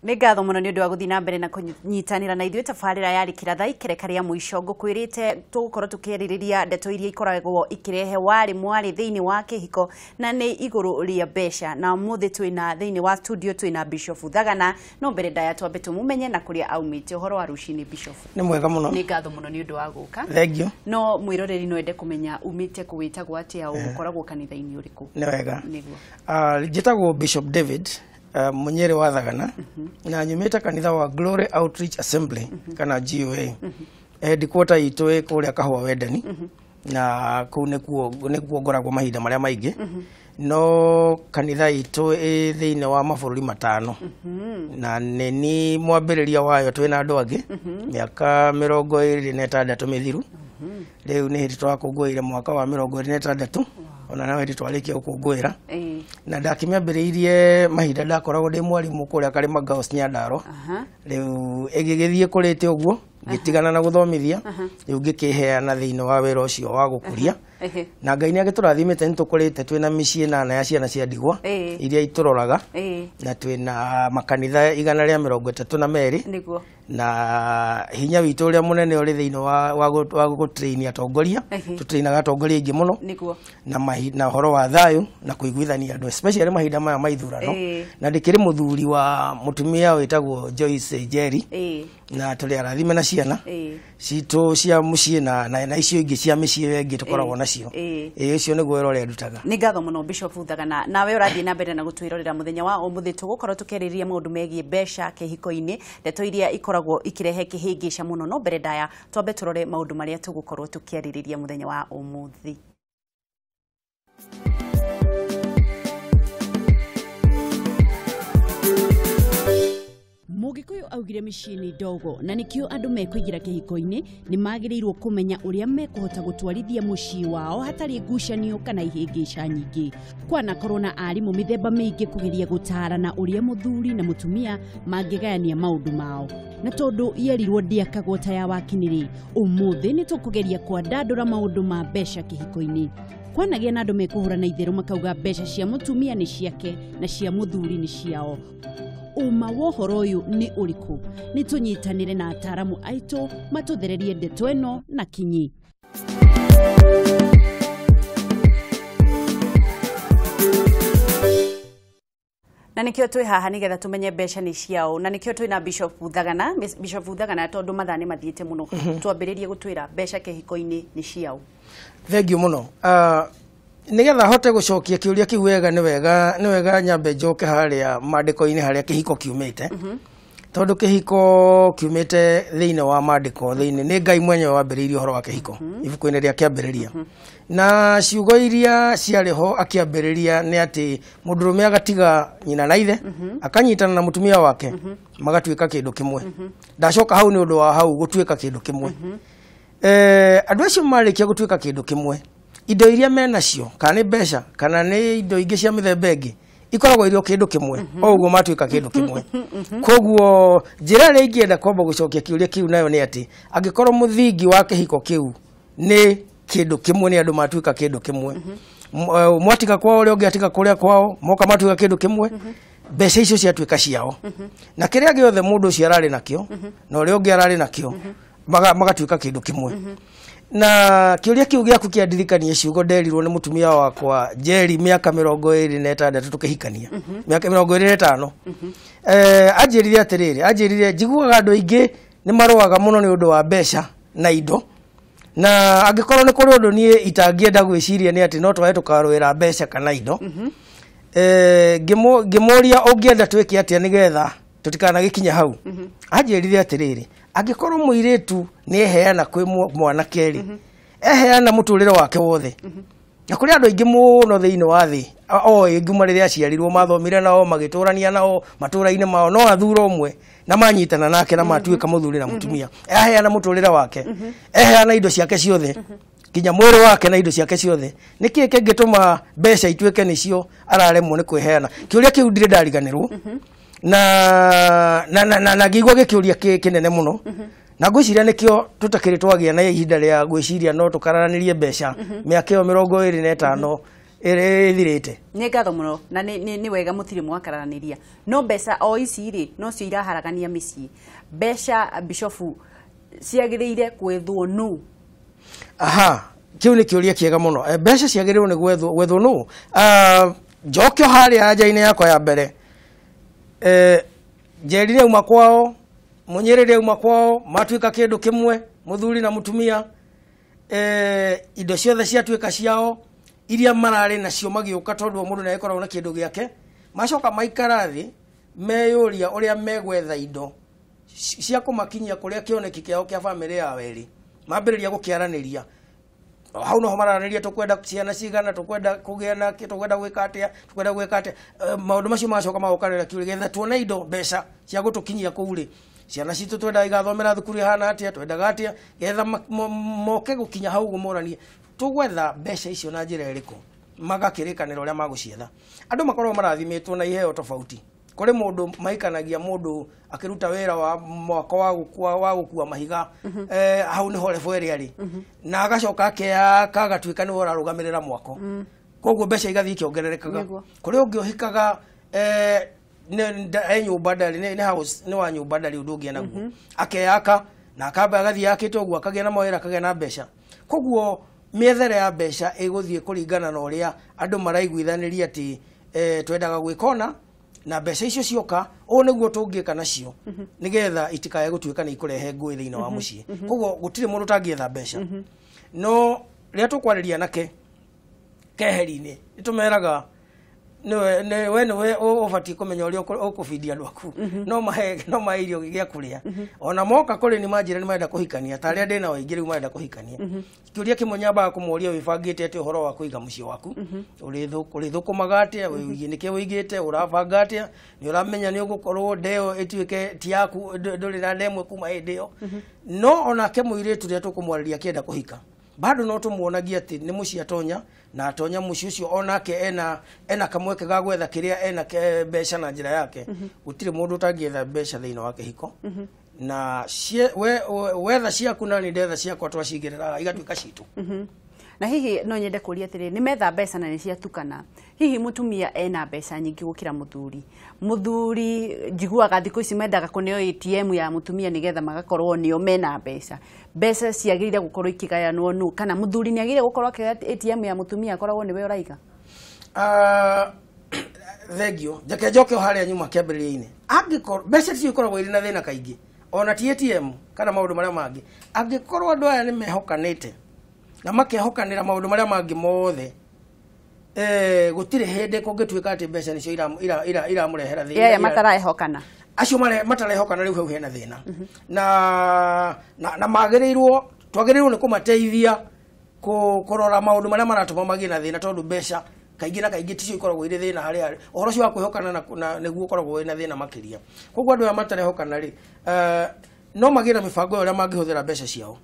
Nĩ ngatho mũno nĩ ũndũ wa gũthiĩ na mbere na kũnyitanĩra na ithuĩ tabarĩra ya Rĩkĩra Tha ikereka rĩa mũico. Ngũkwĩrĩte tũgũkorwo tũkĩarĩrĩria ndeto iria ikoragwo ikĩrehe warĩ mwarĩ thĩinĩ wa kĩhiko na nĩ igũrũ rĩa mbeca. Na ũmũthĩ twĩna thĩinĩ wa studio twĩna Bishop Thagana, no mbere ndaya twambe tũmũmenye na kũrĩa aumĩte. Ũhoro wa rũcinĩ Bishop? Nĩ mwega mũno. Nĩ ngatho mũno nĩ ũndũ wa gũka. Thank you. No mwĩroreri no ende kũmenya umĩte kũ, wĩtagwo atĩa, ũkoragwo kanitha-inĩ ũrĩkũ? Nĩ wega. Nĩguo. Njĩtagwo Bishop David Munyere wa Thagana, na nyumĩte kanitha wa Glory Outreach Assembly kana GOA. Headquarter itũ ĩ kũrĩa Kahũa Wendani, na kũu nĩkuo ngoragwo mahinda marĩa maingĩ. No kanitha itũ ĩ thĩinĩ wa mabũrũri 5, na nĩ ni mwambĩrĩria wayo twĩna andũ angĩ mĩaka 26 mĩthiru. Rĩu nĩ hĩndĩ twakũngũĩire mwaka wa 26, ona nawe hĩndĩ twarĩkia gũkũngũĩra. Na ndakĩmĩambĩrĩirie mahinda ndakoragwo ndĩ mwarimũ kũrĩa Karima Girls Nyandarua. Rĩu ĩgĩgĩthiĩ kũrĩte ũguo ngĩtigana na gũthomithia, rĩu ngĩkĩheana thĩinĩ wa wĩra ũcio wa gũkũria. Na Ngai nĩ agĩtũrathimĩte, nĩ tũkũrĩte twĩna mĩciĩ 8 ya ciana cia ndigwa iria itũroraga, na twĩna makanitha 132. Nĩguo. Na hinya witũ ũrĩa mũnene ũrĩ thĩinĩ wa gũtrain atongoria. Tũtrainaga atongoria aingĩ mũno. Nĩguo. Na ũhoro wa thayũ na kũiguithania andũ, especially mahinda maya ma ithurano. Na ndĩkĩrĩ mũthuri wa mũtumia wĩtagwo Joyce Njeri, na tũrĩ arathime na ciana citũ cia mũciĩ na icio ingĩ cia mĩciĩ ĩyo ĩngĩ tũkoragwo nacio. Ĩĩ, ũcio nĩguo wĩra ũrĩa ndutaga. Nĩ ngatho mũno Bishop Thagana. Nawe ũrathiĩ na mbere na gũtwĩrorera mũthenya wa ũmũthĩ, tũgũkorwo tũkĩarĩrĩria maũndũ megiĩ mbeca kĩhiko-inĩ, ndeto iria ikoragwo ikĩrehe kĩhĩngĩca mũno. No mbere ndaya twambe tũrore maũndũ marĩa tũgũkorwo tũkĩarĩrĩria mũthenya wa ũmũthĩ. Mũgĩkũyũ augire mĩciĩ nĩ ndogo, na nĩkĩo andũ mekũingĩra kĩhiko-inĩ nĩ magĩrĩirwo kũmenya ũrĩa mekũhota gũtwarithia mũciĩ wao hatarĩ ngucanio kana ihĩngĩca nyingĩ. Kwanakorwo na arimũ mĩthemba mĩingĩ kũgeria gũtarana ũrĩa mũthuri na mũtumia mangĩgayania maũndũ mao. Na tondũ yerirwo ndĩakagwo ta ya wakinĩrĩ, ũmũthĩ nĩ tũkũgeria kwandandũra maũndũ ma mbeca kĩhiko-inĩ. Kwanagĩa na andũ mekũhũrana itherũ makauga mbeca cia mũtumia nĩ ciake na cia mũthuri nĩ ciao. Ũma wa ũhoro ũyũ nĩ ũrĩkũ? Nĩ tũnyitanĩre na ataaramu aitũ matũthererie ndeto ĩno na kinyi. Na nĩkĩo twĩ haha nĩgetha tũmenye mbeca nĩ ciao, na nĩkĩo twĩna Bishop Thagana. Bishop Thagana, tondũ mathaa nĩ mathiĩte mũno, twambĩrĩrie gũtwĩra mbeca kĩhiko-inĩ nĩ ciao. Thank you mũno. Nĩgetha hote gũcokia kĩũria kĩu wega, nĩ wega nyambe njoke harĩa maandĩko-inĩ harĩa kĩhiko kiumĩte, tondũ kĩhiko kiumĩte thĩinĩ wa maandĩko, thĩinĩ nĩ Ngai mwenyewe wambĩrĩirie ũhoro wa kĩhiko ibuku-inĩ rĩa Kĩambĩrĩria. Na ciugo iria ciarĩ ho akĩambĩrĩria nĩ atĩ mũndũrũme agatiga nyina na ithe, akanyitana na mũtumia wake, magatuĩka kĩndũ kĩmwe. Ndacoka hau nĩ ũndũ wa hau gũtuĩka kĩndũ kĩmwe. Andũ acio marĩkia gũtuĩka kĩndũ kĩmwe, indo iria menacio, kana nĩ mbeca kana nĩ indo ingĩ cia mĩthemba ĩngĩ, ikoragwo irĩ o kĩndũ kĩmwe o ũguo matuĩka kĩndũ kĩmwe. Koguo njĩra ĩrĩa ingĩenda kwamba gũcokia kĩũria kĩu nayo nĩ atĩ angĩkorwo mũthingi wa kĩhiko kĩu nĩ kĩndũ kĩmwe, nĩ andũ matuĩka kĩndũ kĩmwe, mwatiga kwao ũrĩa ũngĩ atiga kũrĩa kwao, moka matuĩka kĩndũ kĩmwe, mbeca icio ciatuĩka ciao, na kĩrĩa gĩothe mũndũ ũcio ararĩ nakĩo na ũrĩa ũngĩ ararĩ nakĩo magatuĩka kĩndũ kĩmwe. Na kĩũria kĩu gĩaku kĩandirikanie ciugo nderirwo nĩ mũtumia wakwa Njeri mĩaka 26 tũkĩhikania, mĩaka 25. Anjĩrire atĩrĩrĩ, anjĩrire njiguaga andũ aingĩ nĩ marũaga mũno nĩ ũndũ wa mbeca na indo, na angĩkorwo nĩ kũrĩ ũndũ niĩ itangĩenda gwĩciria nĩ atĩ no twage tũkarũĩra mbeca kana indo. Ngĩmũria ũngĩenda twĩke atĩa nĩgetha tũtikanagĩkinye hau. Anjĩrire atĩrĩrĩ, angĩkorwo mũirĩtu nĩ eheana kwĩ mwanake rĩ, eheana mũtũrĩre wake wothe, na kũrĩ andũ aingĩ mũno thĩinĩ wa thĩ oĩ ngiuma rĩrĩa aciarirwo, mathomire nao, magĩtũrania nao matũra-inĩ mao, no athura ũmwe na manyitana nake na matuĩka mũthuri na mũtumia, eheana mũtũrĩre wake, eheana indo ciake ciothe, nginya mwĩrĩ wake na indo ciake ciothe, nĩ kĩĩ kĩngĩtũma mbeca ituĩke nĩcio araremwo nĩ kwĩheana? Kĩũria kĩu ndirĩ ndariganĩrwo, na ngĩigua gĩkĩũria kĩnene mũno, na ngwĩciria nĩkĩo tũtakĩrĩ twagĩa na ihinda rĩa gwĩciria no tũkararanĩrie mbeca mĩaka ĩyo 25. ĩthirĩte. Nĩ ngatho mũno na nĩ wega mũtirĩ mwakararanĩria, no mbeca o ici rĩ nocio iraharagania mĩciĩ. Mbeca bishofu ciagĩrĩire gwethwo nũ? Aha, kĩu nĩ kĩũria kĩega mũno. Mbeca ciagĩrĩirwo nĩ gwethwo nũ? Njokio harĩa anja-inĩ yakwa ya mbere, Njeri auma kwao, Mũnyĩrĩri auma kwao, matuĩka kĩndũ kĩmwe, mũthuri na mũtumia. Indo ciothe ciatuĩka ciao iria mararĩ nacio magĩũka, tondũ o mũndũ nĩagĩkoragwo na kĩndũ gĩake. Macoka maikara thĩ meyũria ũrĩa megwetha indo cia kũmakinyia kũrĩa kĩoneki kĩao kĩa bamĩrĩ yao ĩrĩ. Mambĩrĩria gũkĩaranĩria hau noho mararanĩria, tũkwenda ciana cigana, tũkwenda kũgĩa na tũkwenda gwĩka atĩa, tũkwenda gwĩka atĩa. Maũndũ macio magacoka magokanĩra kĩũria getha tuone indo mbeca cia gũtũkinyia kũu rĩ, ciana citũ twendaga igathomera thukuru ihana atĩa, twendaga atĩa, getha moke gũkinya hau ũguo moranie tũgwetha mbeca icio na njĩra ĩrĩkũ, magakĩrĩkanĩra ũrĩa magũcietha. Andũ makoragwo marathimĩtwo na iheo tofauti. Kũrĩ mũndũ maikanagia mũndũ akĩruta wĩra wa mwako wa gũkua mahiga, hau nĩho level ĩrĩa arĩ, na agacoka akeyaka agatuĩka nĩwe ũrarũgamĩrĩra mwako, koguo mbeca igathiĩ ikĩongererekaga. Kũrĩ ũngĩ ũhikaga nĩ nyũmba ndarĩ, nĩ house, nĩ wa nyũmba ndarĩ ũndũ ũngĩ enaguo, akeyaka na akamba agathiĩ akĩte ũguo, akagĩa na mawĩra, akagĩa na mbeca. Koguo mĩethere ya mbeca ĩgũthiĩ kũringana na ũrĩa andũ maraiguithanĩria atĩ twendaga gwĩka ũna, na mbeca icio cioka ũũ nĩguo tũngĩka nacio nĩgetha itikae gũtuĩka nĩ ikũrehe ngũĩ thĩinĩ wa mũciĩ. Koguo gũtirĩ mũndũ ũtangĩetha mbeca, no rĩrĩa tũkwarĩria anake keheri-inĩ nĩtũmeraga we nĩwe ũbatiĩ kũmenya ũrĩa ũkũbindia andũ aku, no mahe irio gĩa kũrĩa. Ona moka kũrĩ nĩ manjĩra nĩ marenda kũhikania, ta arĩa ndĩnao aingĩ rĩu marenda kũhikania. Kĩũria kĩmwe nyambaga kũmoria, wĩbangĩte atĩa ũhoro wa kũiga mũciĩ waku, ũrĩthũkũmaga atĩa, nĩkĩ ũigĩte, ũrabanga atĩa, nĩ ũramenya nĩ ũgũkorwo ndeo ĩtuĩke ti yaku, ndũrĩ na ndemwe kuma hĩndĩ ĩyo. No onake mũirĩtu rĩrĩa tũkũmwarĩria akĩenda kũhika, bado no tũmuonagia atĩ nĩ mũciĩ atonya, na atonya mũciĩ ũcio onake ena kamweke ga gwetha kĩrĩa ena mbeca na njĩra yake. Gũtirĩ mũndũ ũtangĩetha mbeca thĩinĩ wa kĩhiko, na wetha ciaku na nĩ ndetha ciakwa twacigĩrĩra igatuĩka citũ. Na hihi no nyende kũria atĩrĩ, nĩ metha mbeca na nĩ ciatukana, hihi mũtumia ena mbeca nyingĩ gũkĩra mũthuri? Mũthuri njiguaga thikũ ici mendaga kũneo ATM ya mũtumia nĩgetha magakorwo nĩo mena mbeca. Mbeca ciagĩrĩire gũkorwo ikĩgayanwo nũ? Kana mũthuri nĩ agĩrĩire gũkorwo akĩoya ATM ya mũtumia akoragwo nĩwe ũraiga? Thengio, njeke njoke o harĩa nyuma kĩambĩrĩria-inĩ. Angĩkorwo mbeca ticio ikoragwo irĩ na thĩna kaingĩ, ona ti ATM kana maũndũ marĩa mangĩ, angĩkorwo andũ aya nĩ mehokanĩte na makehokanĩra maũndũ marĩa mangĩ mothe, gũtirĩ hĩndĩ kũngĩtuĩka atĩ mbeca nĩcio iramũrehera thĩna. Aya matarehokana, acio matarehokana rĩu hau hena thĩna, na magĩrĩirwo, twagĩrĩirwo nĩ kũmateithia kũrora maũndũ marĩa maratũma magĩe na thĩna, tondũ mbeca kaingĩ na kaingĩ ticio ikoragwo irĩ thĩna harĩa ũhoro ũcio wa kwĩhokana na nĩguo ũkoragwo wĩna thĩna makĩria. Koguo andũ aya matarehokana rĩ, no magĩe na mĩbango ya ũrĩa mangĩhũthĩra mbeca ciao,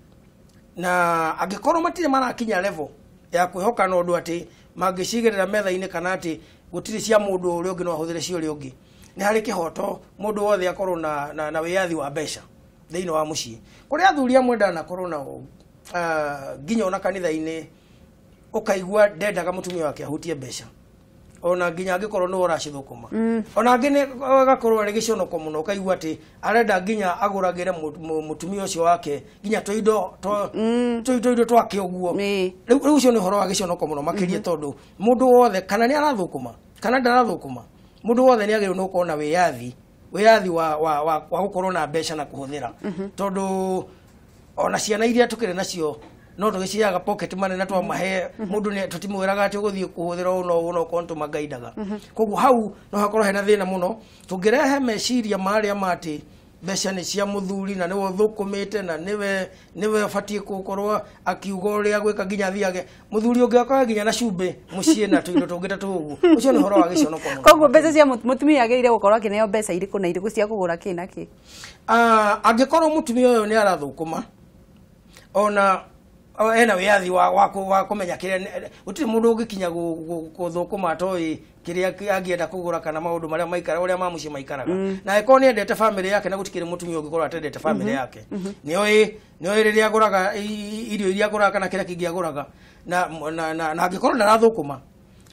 na angĩkorwo matirĩ marakinya level ya kwĩhokana ũndũ atĩ mangĩcigĩrĩra metha-inĩ kana atĩ gũtirĩ cia mũndũ ũrĩa ũngĩ no ahũthĩre cia ũrĩa ũngĩ, nĩ harĩ kĩhoto mũndũ wothe akorwo na wĩyathi wa mbeca thĩinĩ wa mũciĩ. Kũrĩ athuri amwe ndanakorwo nao nginya ona kanitha-inĩ ũkaigua ndendaga mũtumia wake ahutie mbeca, ona nginya angĩkorwo nĩwe ũracithũkũma. Ona angĩ nĩ agakorwo arĩ gĩconoko mũno, ũkaigua atĩ arenda nginya agũragĩre mũtumia ũcio wake nginya tũindo tũindo twake ũguo. Rĩu ũcio nĩ ũhoro wa gĩconoko mũno makĩria, tondũ mũndũ wothe kana nĩ arathũkũma kana ndarathũkũma, mũndũ wothe nĩ agĩrĩirwo nĩ gũkorwo na wĩyathi wa gũkorwo na mbeca na kũhũthĩra, tondũ ona ciana iria tũkĩrĩ nacio no tũgĩciaga pocket money na twamahe mũndũ nĩ tũtimwĩraga atĩ ũgũthiĩ kũhũthĩra ũũ na ũũ no korwo nĩtũmangaidaga. Koguo hau no hakorwo hena thĩna mũno tũngĩrehe meciria marĩa ma atĩ mbeca nĩ cia mũthuri na nĩwe ũthũkũmĩte na nĩwe ũbatiĩ gũkorwo akiuga ũrĩa gwĩka nginya athiage mũthuri ũngĩ akorwo nginya na cumbĩ mũciĩ na tũindo tũngĩ ta tũu, ũcio nĩ ũhoro wa gĩconoko mũno. Koguo mbeca cia mũtumia agĩrĩire gũkorwo akĩneo mbeca irĩkũ na irĩkũ cia kũgũra kĩ na kĩ? Angĩkorwo mũtumia ũyũ nĩ arathũkũma ona ena wĩyathi wa kũmenya kĩrĩa, gũtirĩ mũndũ ũngĩkinya gũthũkũma atoĩ kĩrĩa angĩenda kũgũra kana maũndũ marĩa maikara ũrĩa ma mũciĩ maikaraga. Na angĩkorwo nĩ endete bamĩrĩ yake, na gũtikĩrĩ mũtumia ũngĩkorwo atendete bamĩrĩ yake, nĩoĩ rĩrĩa agũraga irio iria agũraga kana kĩrĩa kĩngĩ agũraga, na angĩkorwo ndarathũkũma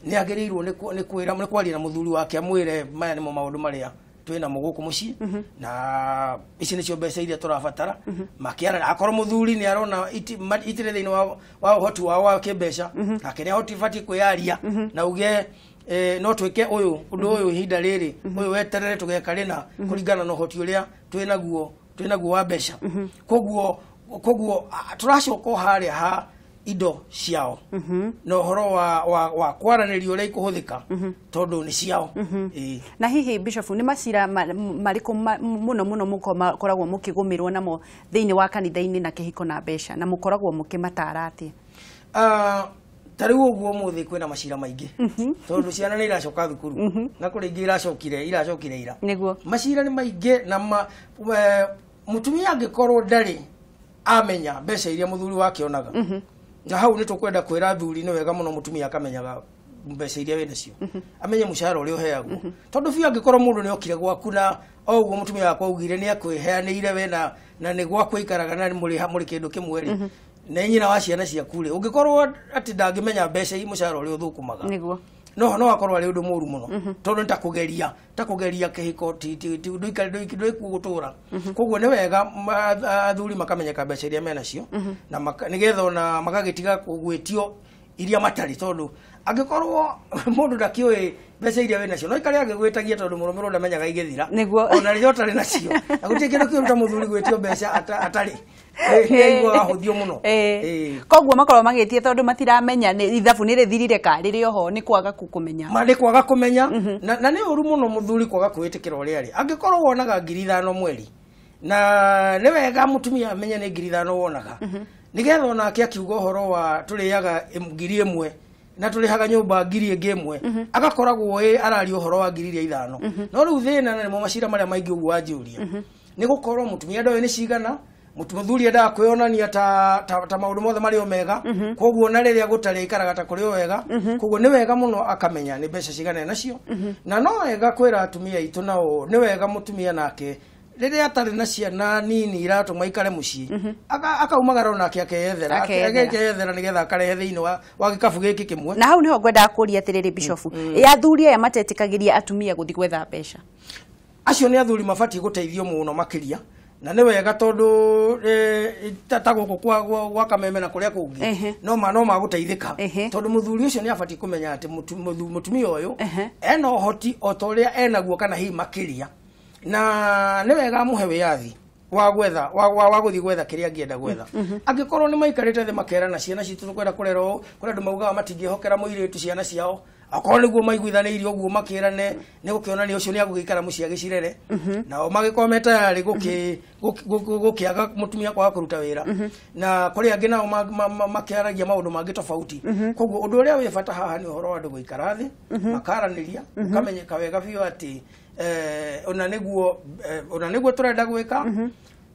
Nĩ agĩrĩirwo nĩ kwĩra, nĩ kwaria na mũthuri wake, amwĩre maya nĩmo maũndũ marĩa twĩna mo gũkũ mũciĩ, na ici nĩcio mbeca iria tũrabatara. Makĩara, akorwo mũthuri nĩ arona itirĩ thĩinĩ wa ũhoti wao wa kĩmbeca, nake nĩ ahoti batiĩ kwĩyaria na uge no twĩke ũyũ ũndũ ũyũ ihinda rĩrĩ, ũyũ weterere tũgeka rĩna, kũringana na ũhoti ũrĩa twĩnaguo wa mbeca. Koguo tũracoka o harĩa ha indo ciao na ũhoro wa kwaranĩria ũrĩa ikũhũthĩka, tondũ nĩ ciao. Ĩĩ. Na hihi, Bishop, nĩ macira marĩkũ mũno mũno mũkoragwo mũkĩgũmĩrwo namo thĩinĩ wa kanitha-inĩ na kĩhiko na mbeca, na mũkoragwo mũkĩmatara atĩa? Ta rĩu ũguo ũmũthĩ kwĩna macira maingĩ, tondũ ciana nĩ iracoka thukuru na kũrĩ ingĩ iracokire ira. Macira nĩ maingĩ na mũtumia angĩkorwo ndarĩ amenya mbeca iria mũthuri wake onaga, na hau nĩ tũkwenda kwĩra athuri nĩ wega mũno mũtumia akamenyaga mbeca iria wĩ nacio, amenye mũcara ũrĩa ũheagwo, tondũ biũ angĩkorwo mũndũ nĩ okire gwaku na o ũguo mũtumia wakwa augire nĩ akwĩheanĩire we na nĩ gwaku aikaraga na mũrĩ kĩndũ kĩmwe rĩ, na nyina wa ciana ciaku rĩ, ũngĩkorwo atĩ ndangĩmenya mbeca mũcara ũrĩa ũthũkũmaga, no akorwo arĩ ũndũ mũru mũno, tondũ nĩ ta kũgeria kĩhiko, ti ndũikuo gũtũra. Koguo nĩ wega athuri makamenyeka mbeca iria menacio na nĩgetha ona magagĩtiga gwĩtio iria matarĩ, tondũ angĩkorwo mũndũ ndakĩũĩ mbeca iria wĩ nacio, no ikare agĩgwĩtagia, tondũ mũrũmĩrwo ndamenyaga igĩthira. Ona rĩrĩa ũtarĩ nacio, na gũtirĩ kĩndũ kĩũru ta mũthuri gwĩtio mbeca atarĩ. Nĩ aiguaga ahũthio mũno. Koguo makorwo magĩtie tondũ matiramenya nĩ ithabu nĩ rĩthirire ka rĩrĩ oho, nĩ kwaga kũmenya. Ma nĩ kwaga kũmenya, na nĩ ũru mũno mũthuri kwaga kwĩtĩkĩra ũrĩa arĩ. Angĩkorwo wonaga 5,000 mweri, na nĩ wega mũtumia amenye nĩ 5,000 wonaga, nĩgetha onake akiuga ũhoro wa tũrĩaga 1,000 na tũrĩhaga nyũmba ngiri ĩngĩ ĩmwe, agakoragwo ĩ araria ũhoro wa ngiri iria ithano. No rĩu thĩna, na nĩmo macira marĩa maingĩ ũguo wanjũria, nĩ gũkorwo mũtumia ndoĩ nĩ cigana, mũthuri endaga kwĩonania ta maũndũ mothe marĩ o mega, koguo na rĩrĩa gũtarĩ aikaraga ta kũrĩ o wega. Koguo nĩ wega mũno akamenya nĩ mbeca cigana enacio. Na no wega kwĩra atumia aitũ nao, nĩ wega mũtumia nake rĩrĩa atarĩ na ciana nini iratũma aikare mũciĩ, akaumagara onake akeyethera. Akeyethera. Akeyethera nĩgetha akarehe thĩinĩ wa gĩkabu gĩkĩ kĩmwe. Na hau niho ngwendaga kũria atĩrĩrĩ, Bishop, ĩ athuri aya matetĩkagĩria atumia gũthiĩ gwetha mbeca? Acio nĩ athuri mabatiĩ gũteithio mũno makĩria, na nĩ wega tondũ ta gũkũ gwa Kameme na kũrĩa kũngĩ no magũteithĩka, tondũ mũthuri ũcio nĩ abatiĩ kũmenya atĩ mũtumia ũyũ ena ũhoti o ta ũrĩa enaguo kana hihi makĩria, na nĩ wega amũhe wĩyathi wa gwetha wa gũthiĩ gwetha kĩrĩa angĩenda gwetha, angĩkorwo nĩ maikarĩte thĩ makerana ciana citũ tũkwenda kũrera ũũ. Kũrĩ andũ maugaga matingĩhokera mũirĩtu ciana ciao, akorwo nĩguo maiguithanĩirie ũguo makĩrane, nĩ gũkĩonania ũcio nĩ agũgĩikara mũciĩ agĩcirere, nao magĩkorwo me tayarĩ gũkĩaga mũtumia kwaga kũruta wĩra. Na kũrĩ angĩ nao makĩaragia maũndũ mangĩ tofauti. Koguo ũndũ ũrĩa wĩ bata haha nĩ ũhoro wa andũ gũikara thĩ makaranĩria, ũkamenyeka wega biũ atĩ ona nĩguo tũrenda gwĩka,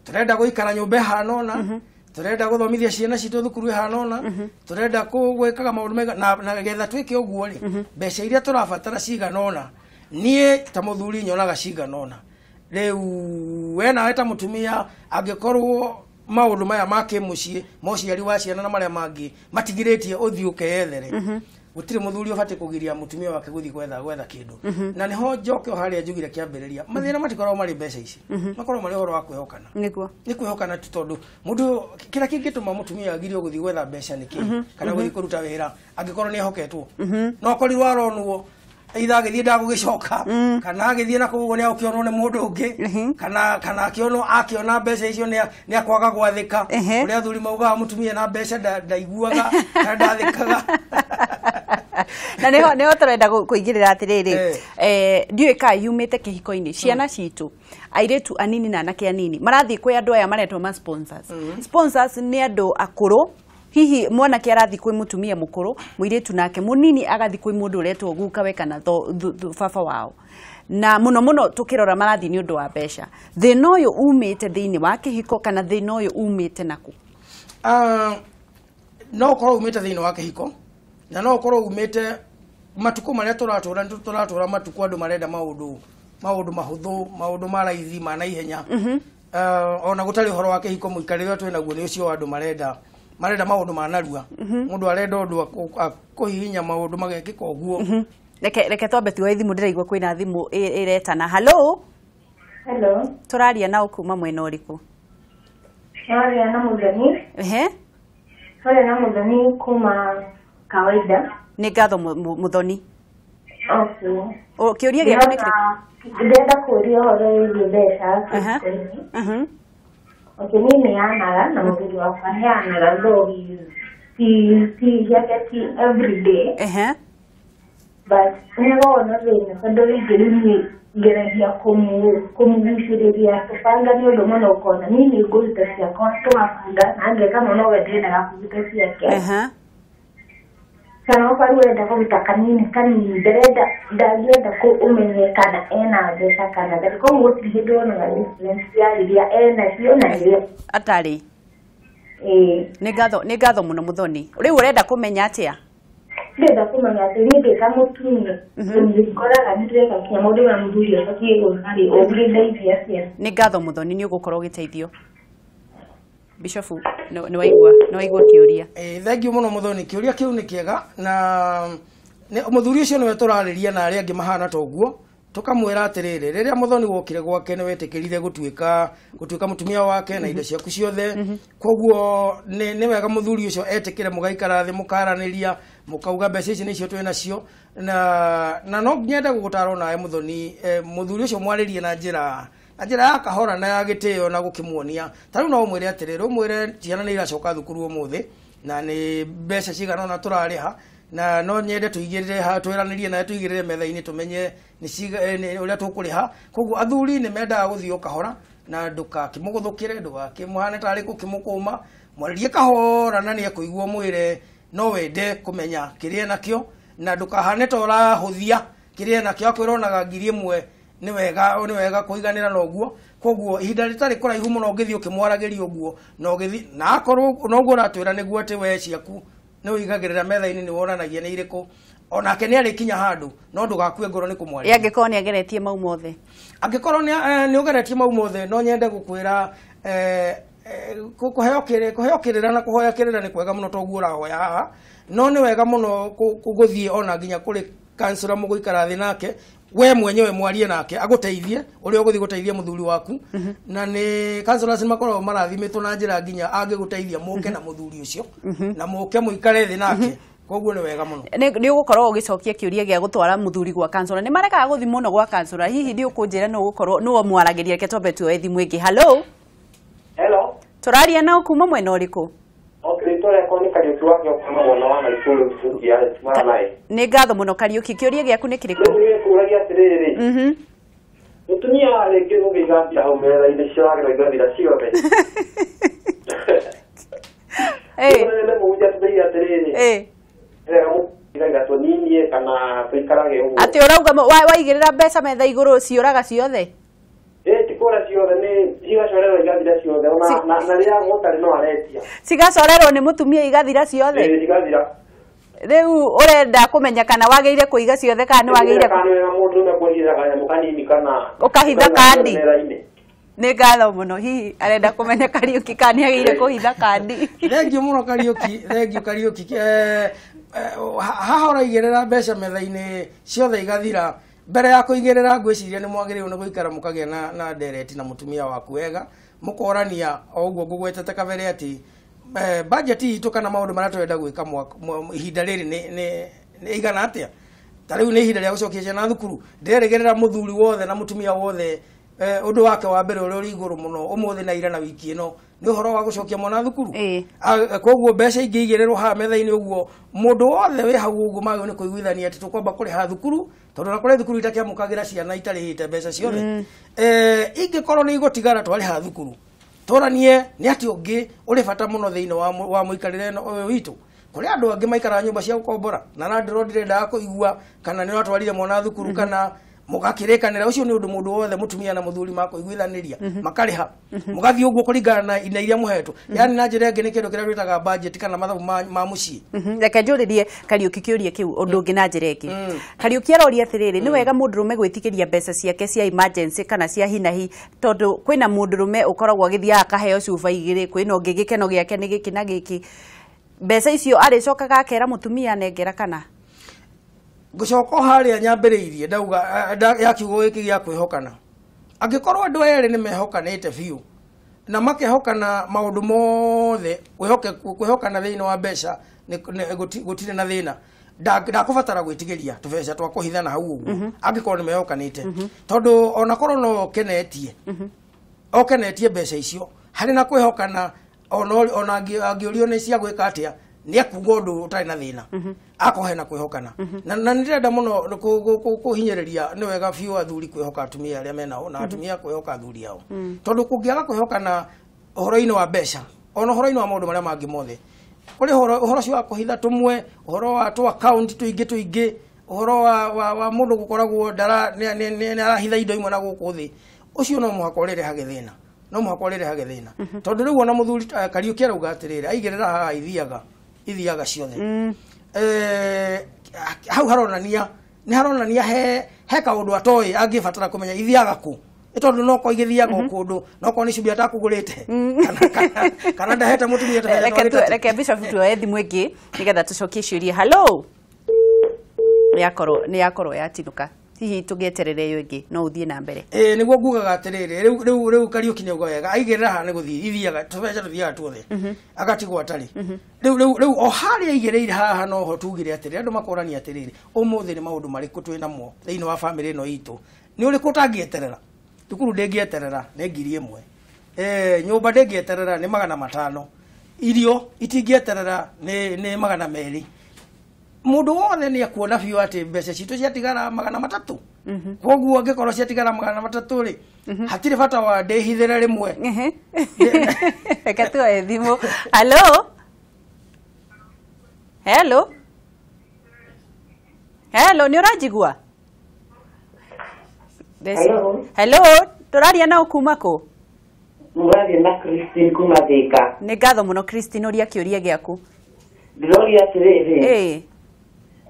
tũrenda gũikara nyũmba ĩhana ũna, tũrenda gũthomithia ciana citũ thukuru ĩhana ũna, tũrenda gwĩkaga maũndũ mega, na getha twĩke ũguo rĩ, mbeca iria tũrabatara cigana ũna, niĩ ta mũthuri nyonaga cigana ũna. Rĩu we nawe ta mũtumia, angĩkorwo maũndũ maya ma kĩmũciĩ, ma ũciari wa ciana na marĩa mangĩ matigirĩtie ũthiĩ ũkeyethere, gũtirĩ mũthuri ũbatiĩ kũgiria mũtumia wake gũthiĩ gwetha kĩndũ. Na nĩho njoke o harĩa njugire kĩambĩrĩria, mathĩna matikoragwo marĩ mbeca ici, makoragwo marĩ ũhoro wa kwĩhokana. Nĩ kwĩhokana tu, tondũ mũndũ kĩrĩa kĩngĩtũma mũtumia agirio gũthiĩ gwetha mbeca nĩ kĩ, kana gũthiĩ kũruta wĩra, angĩkorwo nĩ ehoketwo? No akorirwo aronwo either agĩthiĩ ndagũgĩcoka, kana agĩthiĩ na kũu nĩ agũkĩonwo nĩ mũndũ ũngĩ, kana akĩonwo akĩona mbeca icio nĩ akwaga gwathĩka. Ũrĩa athuri maugaga mũtumia na mbeca ndaiguaga kana ndathĩkaga. Na niho tũrenda kũingĩrĩra atĩrĩrĩ, ndiũĩ kana yumĩte kĩhiko-inĩ, ciana citũ airĩtu anini na anake anini marathiĩ kwĩ andũ aya maretwo ma sponsors. Sponsors nĩ andũ akũrũ, hihi mwanake arathiĩ kwĩ mũtumia mũkũrũ, mũirĩtu nake mũnini agathiĩ kwĩ mũndũ ũretwo gukawe kana baba wao, na mũno mũno tũkĩrora marathiĩ nĩ ũndũ wa mbeca. Thĩna ũyũ umĩte thĩinĩ wa kĩhiko kana thĩna ũyũ umĩte nakũ? No ũkorwo umĩte thĩinĩ wa kĩhiko, na no ũkorwo umĩte matukũ marĩa tũratũra. Nĩ tũratũra matukũ andũ marenda maũndũ mahũthũ, maũndũ ma raithi, ma naihenya. Ona gũtarĩ ũhoro wa kĩhiko, mũikarĩre ũrĩa twĩnaguo nĩ ũcio wa andũ marenda marenda maũndũ ma narua. Mũndũ arenda ũndũ akũhihinya maũndũ magekĩka ũguo. Reke twambe tuoe thimũ, ndĩraigua kwĩna thimũ ĩretana. Hello. Hello. Tũraria nao kuma mwena ũrĩkũ? Tũraria na Mũthoni. Ehe. Tũraria na Mũthoni kuma kawaida. Nĩ ngatho Mũthoni. Okay. Kĩũria gĩaku nĩ kĩrĩkũ? Ndĩrenda kũũria ũhoro wĩgiĩ mbeca. Okay, niĩ nĩyanaga na mũthuri wakwa heanaga, though ti ciake ti every day. Ehe. But nĩakoragwo na thĩna tondũ rĩngĩ rĩu niĩ ngeragia kũmũgucĩrĩria tũbanga nĩ ũndũ mũno, ũkona niĩ nĩ ngũruta ciakwa tũgabanga, na ngeka mũno we ndendaga kũruta ciake. Kana okorwo ũrenda kũruta kanini kanini, ndarenda ndangĩenda ũmenye kana ena mbeca kana ndarĩ. Koguo gũtirĩ hĩndĩ wonaga difference ya rĩrĩa enacio na rĩrĩa atarĩ. Ĩĩ. Nĩ ngatho mũno Mũthoni. Rĩu ũrenda kũmenya atĩa? Ndĩrenda kũmenya atĩ niĩ ndĩ ta mũtumia ngoraga nĩ ndĩreka kinya maũndũ marĩa mũthuri abatiĩ gwĩka rĩ, ũngĩndeithia atĩa? Nĩ ngatho Mũthoni, nĩ ũgũkorwo ũgĩteithio. Bishofu, nĩ waigua kĩũria? Thank you mũno Mũthoni, kĩũria kĩu nĩ kĩega, na mũthuri ũcio nĩwe tũrarĩria na arĩa angĩ mahana ta ũguo, tũkamwĩra atĩrĩrĩ, rĩrĩa Mũthoni wokire gwake nĩ wetĩkĩrire gũtuĩka mũtumia wake na indo ciaku ciothe. Koguo nĩ wega mũthuri ũcio etĩkĩre, mũgaikara thĩ mũkaranĩria, mũkauga mbeca ici nĩcio twĩ nacio, na no nyende gũgũtara onawe Mũthoni, mũthuri ũcio mwarĩrie na njĩra ya kahora na ya gĩtĩo na gũkĩmuonia. Ta rĩu no ũmwĩre atĩrĩrĩ, ũmwĩre ciana nĩ iracoka thukuru ũmũthĩ na nĩ mbeca cigana ũna tũrarĩha, na no nyende tũigĩrĩre ha twĩranĩrie nawe tũigĩrĩre metha-inĩ tũmenye nĩ ũrĩa tũkũrĩha. Koguo athuri nĩ mendaga gũthiĩ o kahora, na ndũgakĩmũgũthũkĩre, ndũgakĩmũhane tarĩ gũkĩmũkũma, mwarĩrie kahora na nĩ ekũigua, mwĩre no wende kũmenya kĩrĩa enakĩo, na ndũkahane ta ũrahũthia kĩrĩa enakĩo, akwĩra onaga 1,000 nĩ wega kũiganĩra na ũguo. Koguo ihinda rĩtarĩ kũraihu mũno ũngĩthiĩ ũkĩmwaragĩria ũguo, na ũgĩthiĩ na akorwo noguo ũratwĩra nĩguo atĩ we ciaku nĩ ũigagĩrĩra metha-inĩ, nĩ wonanagia nĩ irĩkũ, onake nĩ arĩkinya handũ, no ndũgakue ngoro nĩ kũmwarĩria. Angĩkorwo nĩ ageretie mau mothe. Angĩkorwo nĩ ũgeretie mau mothe, no nyende gũkwĩra kũheo kĩrĩra na kũhoya kĩrĩra nĩ kwega mũno toguo ũrahoya haha, no nĩ wega mũno gũthiĩ ona nginya kũrĩ kansura mũgũikara thĩ nake, we mwenyewe mwarie nake agũteithie ũrĩa ũgũthiĩ gũteithia mũthuri waku. Na nĩ counselors makoragwo marathimĩtwo na njĩra nginya angĩgũteithia mũke na mũthuri ũcio na mũke mũikare thĩ nake. Koguo nĩ wega mũno. Nĩ ũgũkorwo ũgĩcokia kĩũria gĩa gũtwara mũthuri gwa counselor. Nĩ marekaga gũthiĩ mũno gwa counselor, hihi nĩ ũkũnjĩra nũ ũgũkorwo nũ mwaragĩria? Reke twambe tuoe thimũ ĩngĩ. Hello. Hello. Tũraria nao kuma mwena ũrĩkũ? Okay, rĩtwa nĩ Kariũki wa Kĩoko mwena wa Naikuru ya Naĩ. Nĩ ngatho mũno Kariũki, kĩũria gĩaku nĩ kĩrĩkũ? Rĩu nĩkũragia atĩrĩrĩ, mũtumia rĩngĩ ũngĩiga mbia hau metha-inĩ cioragĩrwo igathira ciothe. Nĩ mũhunjia tũthiĩ atĩrĩrĩ, wega mũigaga tũninie kana tũikarage ũguo. Atĩ ũrauga waigĩrĩra mbeca metha igũrũ ciũraga ciothe? Ti kũra ciothe, nĩ cigacorerwo igathira ciothe, na rĩrĩa gũtarĩ no aretia. Cigacorerwo nĩ mũtumia igathira ciothe? Ĩĩ, igathira. Rĩu ũrenda kũmenya kana wagĩrĩire kũiga ciothe kana nĩ wagĩrĩire kana wega mũndũ kũhitha kanyamũ kanini kana ũkahitha kandi? Nĩ ngatho mũno, hihi arenda kũmenya Kariũki kana nĩ agĩrĩire kũhitha kandi. Thengiũ mũno Kariũki, thengiũ Kariũki. Haha ũraigĩrĩra mbeca metha-inĩ ciothe igathira, mbere ya kũigĩrĩra ngwĩciria nĩ mwagĩrĩirwo nĩ gũikara mũkagĩa na ndereti na mũtumia waku wega, mũkorania o ũguo ngũgwetete kabere atĩ budget itũ kana maũndũ marĩa tũrenda gwĩka ihinda rĩrĩ nĩ igana atĩa. Ta rĩu nĩ ihinda rĩa gũcokia ciana thukuru, ndĩrerĩgĩrĩra mũthuri wothe na mũtumia wothe ũndũ wake wa mbere ũrĩa ũrĩ igũrũ mũno ũmũthĩ na ira na wiki ĩno nĩ ũhoro wa gũcokia mwana thukuru. Koguo mbeca ingĩigĩrĩrwo haha metha-inĩ ũguo, mũndũ wothe wĩ hau ũguo magĩrĩirwo nĩ kũiguithania atĩ tũkwamba kũrĩha thukuru, tondũ na kũrĩ thukuru itakĩamũkagĩra ciana itarĩhĩte mbeca ciothe. Ingĩkorwo nĩ igũtigara twarĩha thukuru, tũranie nĩ atĩ ũngĩ ũrĩ bata mũno thĩinĩ wa mũikarĩre ũyũ witũ. Kũrĩ andũ angĩ maikaraga nyũmba cia gũkombora na landlord ndendaga kũigua kana nĩ ũratwarire mwana thukuru kana Mũgakĩrĩkanĩra ũcio nĩ ũndũ mũndũ wothe mũtumia na mũthuri makũiguithanĩria makarĩha mũgathiĩ ũguo kũringana na ina iria mũhetwo, yani na njĩra ĩngĩ nĩ kĩndũ kĩrĩa twĩtaga budget kana mathabu ma mũciĩ. Reke njũrĩrie Kariũki kĩũria kĩu ũndũ ũngĩ na njĩra ĩngĩ. Kariũki aroria atĩrĩrĩ, nĩ wega mũndũrũme gwĩtigĩria mbeca ciake cia emergency kana cia hinahi, tondũ kwĩna mũndũrũme ũkoragwo agĩthiaga akaheo cuba igĩrĩ, kwĩna ũngĩ gĩkeno gĩake nĩ gĩkĩ na gĩkĩ, mbeca icio arĩcokaga akera mũtumia anengera kana? Ngũcoka o harĩa nyambĩrĩirie ndauga ya kiugo gĩkĩ gĩa kwĩhokana. Angĩkorwo andũ erĩ nĩ mehokanĩte biũ na makehokana maũndũ mothe, kwĩhokana thĩinĩ wa mbeca gũtirĩ na thĩna, ndakũbatara gwĩtigĩria tũbeca twa kũhithana hau ũguo angĩkorwo nĩ mehokanĩte, tondũ ona korwo no okenetie okenetie mbeca icio harĩ na kwĩhokana, ona angĩũrio nĩ cia gwĩka atĩa nĩ ekuga ũndũ ũtarĩ na thĩna, akorwo hena kwĩhokana. Na nĩ ndĩrenda mũno kũhinyĩrĩria nĩ wega biũ athuri kwĩhoka atumia arĩa menao na atumia kwĩhoka athuri ao, tondũ kũngĩaga kwĩhokana ũhoro-inĩ wa mbeca ona ũhoro-inĩ wa maũndũ marĩa mangĩ mothe, kũrĩ ũhoro ũcio wa kũhitha tũmwe, ũhoro wa tũ account tũingĩ tũingĩ, ũhoro wa mũndũ gũkoragwo nĩ arahitha indo imwe na gũkũ thĩ, ũcio no mũhaka ũrĩrehage thĩna, no mũhaka ũrĩrehage thĩna, tondũ rĩu ona mũthuri Kariũki arauga atĩrĩrĩ, aigĩrĩra haha ithiaga ciothe. Hau haronania nĩ haronania he kaũndũ atoĩ angĩbatara kũmenya ithiaga kũ, nĩ tondũ no ko igĩthiaga o kũndũ, no ko nĩ cumbĩ atakũgũrĩte kana ndahete mũtumia. Reke Bishop tuoe thimũ ĩngĩ nĩgetha tũcokie ciũria. Hello, nĩ yakorwo yatinũka, hihi tũngĩeterere ĩyo ĩngĩ no ũthiĩ na mbere. Nĩguo ngugaga atĩrĩrĩ, rĩu Kariũki nĩ auga wega, aigĩrĩra haha nĩ gũthiĩ ithiaga tũbeca tũthiaga tuothe agatigwo atarĩ. Rĩu o harĩa aigĩrĩire haha noho tugire atĩrĩrĩ, andũ makorania atĩrĩrĩ, ũmũthĩ nĩ maũndũ marĩkũ twĩ namo thĩinĩ wa bamĩrĩ ĩno itũ, nĩ ũrĩkũ ũtangĩeterera? Thukuru ndĩngĩeterera nĩ 1000, nyũmba ndĩngĩeterera nĩ 500, irio itingĩeterera nĩ 200. Mũndũ wothe nĩ ekuona biũ atĩ mbeca citũ ciatigara 300, koguo angĩkorwo ciatigara 300 rĩ, hatirĩ bata wa ndĩhithĩre rĩmwe. Reke tuoe thimũ. Hello, hello, hello, nĩ ũranjigua? Hello, tũraria nao kuma kũ? Mũraria na Christine kuma Thika. Nĩ ngatho mũno Christine, ũria kĩũria gĩaku. Ndĩroria atĩrĩrĩ,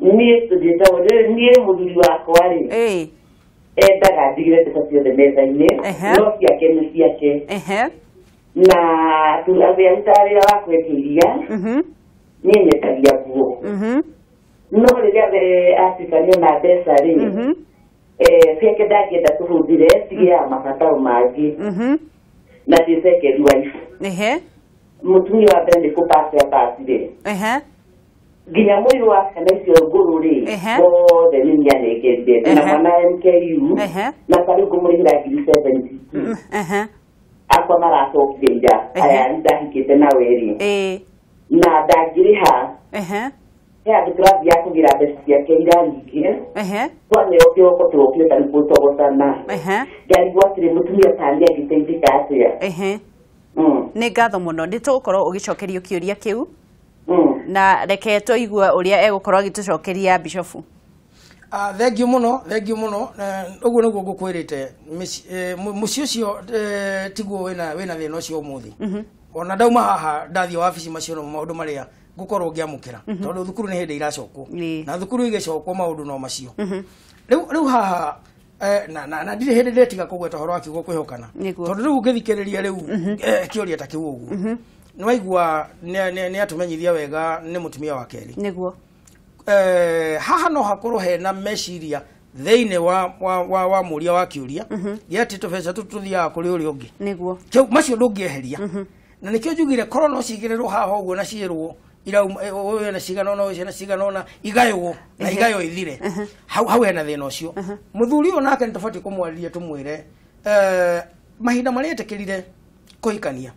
niĩ mũthuri wakwa rĩ endaga ndigĩre mbeca ciothe metha-inĩ, no ciake nĩ ciake, na arutaga wĩra wa kwendia iria, niĩ nyendagia nguo, no rĩrĩa atuĩka nĩona mbeca rĩ, ciake ndangĩenda tũhũthĩre, cigĩaga mabataro mangĩ, na ndĩ second wife. Mũtumia wa mbere nĩ kũpass apacire, nginya mũirũ wa ciana icio ngũrũ rĩ mothe nĩ nianengerire, na mwana MKU, na tarĩu ngũmũrĩhĩra 72,000 akwa maracokire ira, aya ndahikĩte nawe rĩ, na ndangĩrĩha, he andũ tũrathiaga kũgĩra mbeca ciake ira nyingĩ, twaneo kĩroko tũrokire tarĩu gũtogocana, ngarigwo atĩrĩ mũtumia tani angĩteithĩka atĩa? Nĩ ngatho mũno, nĩ tũgũkorwo ũgĩcokerio kĩũria kĩu na reke tũigue ũrĩa egũkorwo agĩtũcokeria Bishofu. Thengiũ mũno, thengiũ mũno. Ũguo nĩguo ngũkwĩrĩte, mũciĩ ũcio tiguo wĩna thĩna ũcio ũmũthĩ. Ona ndauma haha ndathiĩ wabici, macio no maũndũ marĩa ngũkorwo ngĩamũkĩra, tondũ thukuru nĩ hĩndĩ iracokwo, na thukuru igĩcokwo maũndũ no macio. Rĩu haha na ndirĩ hĩndĩ ndĩtiga kũgweta ũhoro wa kiugo kwĩhokana, tondũ rĩu ũngĩthikĩrĩria rĩu kĩũria ta kĩu ũguo nĩ waigua nĩ atũmenyithia wega nĩ mũtumia wa kerĩ. Nĩguo haha no hakorwo hena meciria thĩinĩ wa mũria wa kĩũria gĩa atĩ tũbeca tũtũ tũthiaga kũrĩ ũrĩa ũngĩ. Nĩguo macio ndũngĩeheria, na nĩkĩo njugire korwo no cigĩrĩrwo haha ũguo na ciĩrwo irauma na cigana ũna, ũcio na cigana ũna, igaywo na igayo ithire, hau hena thĩna ũcio. Mũthuri ũyũ nake nĩ tũbatiĩ kũmwarĩria tũmwĩre mahinda marĩa etĩkĩrire kũhikania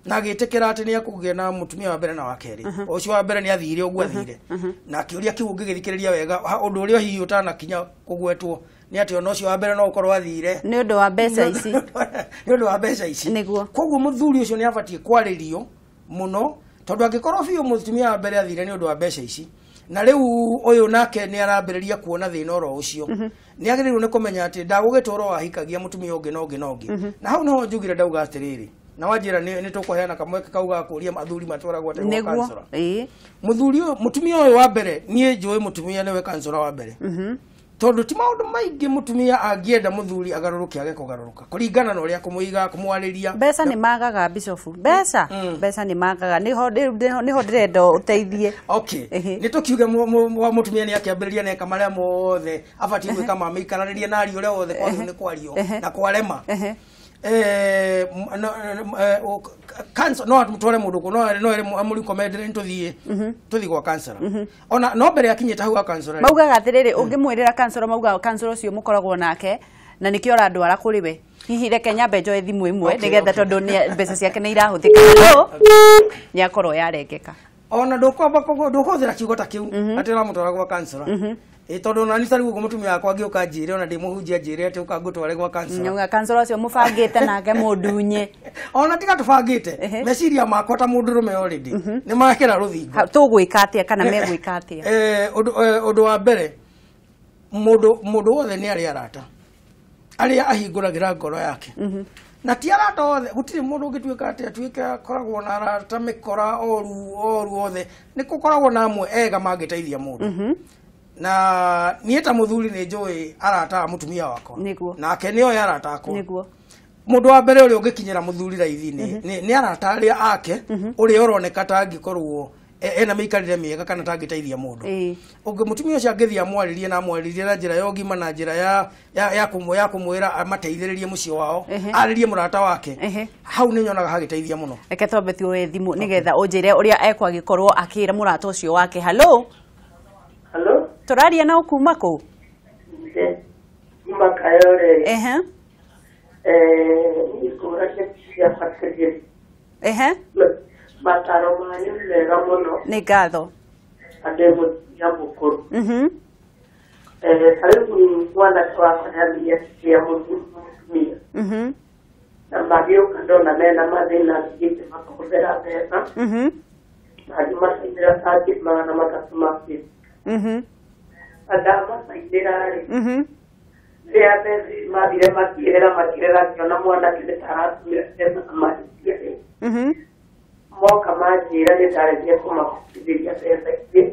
na agĩtĩkĩra atĩ nĩ ekũgĩa na mũtumia wa mbere na wa kerĩ, ũcio wa mbere nĩ athire ũguo athire, na kĩũria kĩu ũngĩgĩthikĩrĩria wega, ũndũ ũrĩa hihi ũtanakinya kũgwetwo nĩ atĩ ona ũcio wa mbere no ũkorwo athire nĩ ũndũ wa mbeca ici, nĩ ũndũ wa mbeca ici. Nĩguo koguo mũthuri ũcio nĩ abatiĩ kwarĩrio mũno, tondũ angĩkorwo biũ mũtumia wa mbere athire nĩ ũndũ wa mbeca ici, Na rĩu ũyũ nake nĩ arambĩrĩria kuona thĩna oro ũcio. Nĩ agĩrĩirwo nĩ kũmenya atĩ ndagũgĩtũra wahikagia mũtumia ũngĩ na ũngĩ na ũngĩ. Na hau niho njugire ndauga atĩrĩrĩ, na wanjĩra nĩ tũkũheana kamweke kau ga kũria athuri matwaragwo atĩ gwa kansora. Mũthuri ũyũ, mũtumia ũyũ wa mbere, niĩ njũĩ mũtumia nĩwe kansora wa mbere. Tondũ ti maũndũ maingĩ mũtumia angĩenda mũthuri agarũrũke age kũgarũrũka kũringana na ũrĩa kũmũiga kũmwarĩria. Mbeca nĩ magaga Bishop, mbeca mbeca nĩ magaga, niho ndĩrenda ũteithie. Okay, nĩ tũkiuge mũtumia nĩ akĩambĩrĩria na eka marĩa mothe abatiĩ gwĩka mamĩikaranĩrie na aria ũrĩa wothe kwagĩrĩirwo nĩ kwario na kwarema. Cancer no atware mundu ko no no amurikomendere nituthie tuthi gwa cancer ona no mbere akinyite hau cancer maugaga atiriri ungimwirira cancer maugaga cancer ucio mukoragwo nake na nikio urandwara kuri we hihi reke nyambe njoe thimu imwe nigetha tondu mbeca ciake ni irahuthika ni akorwo yarengeka ona ndukwamba ndukuhuthira kiugo ta kiu ati uramutwara gwa cancer. Tondu na ni tari guo mutumia wakwa angiuka njire ona ndimuhunjia njire ati uka ngutware gwa cancer. Nyauga cancer ucio mubangite nake mundunye. Ona tiga tubangite meciria makwa ta mundurume already ni makira ruthingo. Tugwika atia kana megwika atia? Undu wa mbere mundu wothe ni ari arata aria ahinguragira ngoro yake. Na ti arata othe gutiri mundu ungituika ati atuike akoragwo na arata mikora oru othe ni gukoragwo na amwe ega mangiteithia mundu. Na niĩ ta mũthuri nĩ njũĩ arata a mũtumia wakwa nake nĩ oĩ arata akwa. Nĩguo mũndũ wa mbere ũrĩa ũngĩkinyĩra mũthuri raithi nĩ arata arĩa ake ũrĩa ũroneka ta angĩkorwo ena mĩikarĩre mĩega kana ta angĩteithia mũndũ. Ũngĩ mũtumia ũcio angĩthiĩ amwarĩrie na amwarĩrie na njĩra ya ũgima na njĩra ya kũmwĩra amateithĩrĩrie mũciĩ wao arĩrie mũrata wake hau nĩ nyonaga hagĩteithia mũno. Reke twambe tuoe thimũ nĩgetha ũnjĩre ũrĩa ekwagĩkorwo akĩra mũrata ũcio wake. Hello. Hello. Tũraria na kuma kũ? Kuma Kayole. Mataro manyu nĩ mega mũno. Nĩ ngatho. Andũ mũtumia mũkũrũ. Ta rĩu mwanake wakwa nĩambia cia mũtumia. Na magĩũka ndona mena mathĩna thiĩte makahũthĩra mbeca. Na ngĩmacainĩra ta ngiri 350. Andamacainĩra rĩ, rĩrĩa mbeca mathire makĩrera ngĩona mwanake nĩ ta aratũmĩra mbeca na mahĩtia rĩ, moka manjĩra nĩ ndaregire kũmahotithĩria mbeca ingĩ